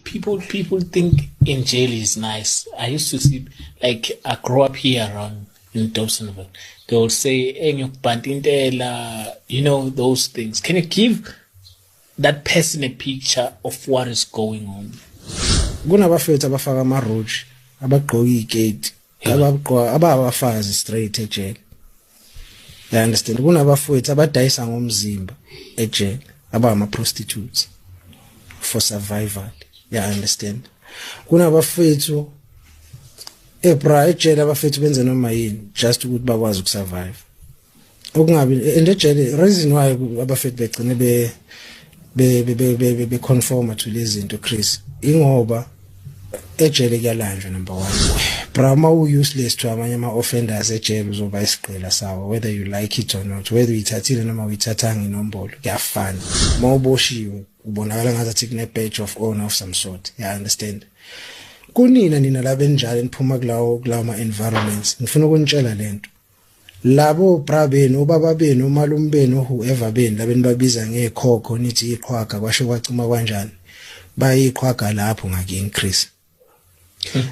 People think in jail is nice. I used to see, like, I grew up here around in Dobsonville. They will say, "Hey, ngiyokubhanta intela," you know those things. Can you give that person a picture of what is going on? Kunabafethu abafaka ama-roach, abagqoka iy'keti, abagqoka ababafazi straight ejele, you understand? Kunabafowethu abadayisa ngomzimba ejele, abangama-prostitutes for survival, you understand? Kunabafethu ebra ejele, abafethu benze noma yini just ukuthi bakwazi ukusurvive, okungabi. And ejele, reason why abafethu begcine be conform to lezi zinto, Chris, ingoba ejele kuyalanjwa. Number 1, bra, ma u useless to amanye ama offenders ejele, uzoba isigqila sawo whether you like it or not, whether uyithathile noma uyithathanga inombolo, kuyafana. Mawuboshiwe ubonakala ngathi kune badge of honor of some sort, you understand? Kunina nina labenjalo niphuma kulawo ma environments, ngifuna ukunitshela lento: labo bra benu, obaba benu, omalume benu, whoever benu labeni babiza ngekhokho, nithi iqhwaga, kwasho kwacima kanjani, bayiqhwaga lapho ngakini, Chris.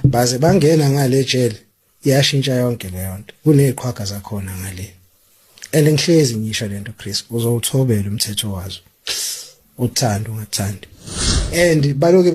Baze bangena ngale jele, iyashintsha yonke leyo nto, kuneziqhwaga zakhona ngale. And ngihlezi ngisho lento, Chris, uzowuthobela umthetho wazo, uthanda ungathandi, and baloke.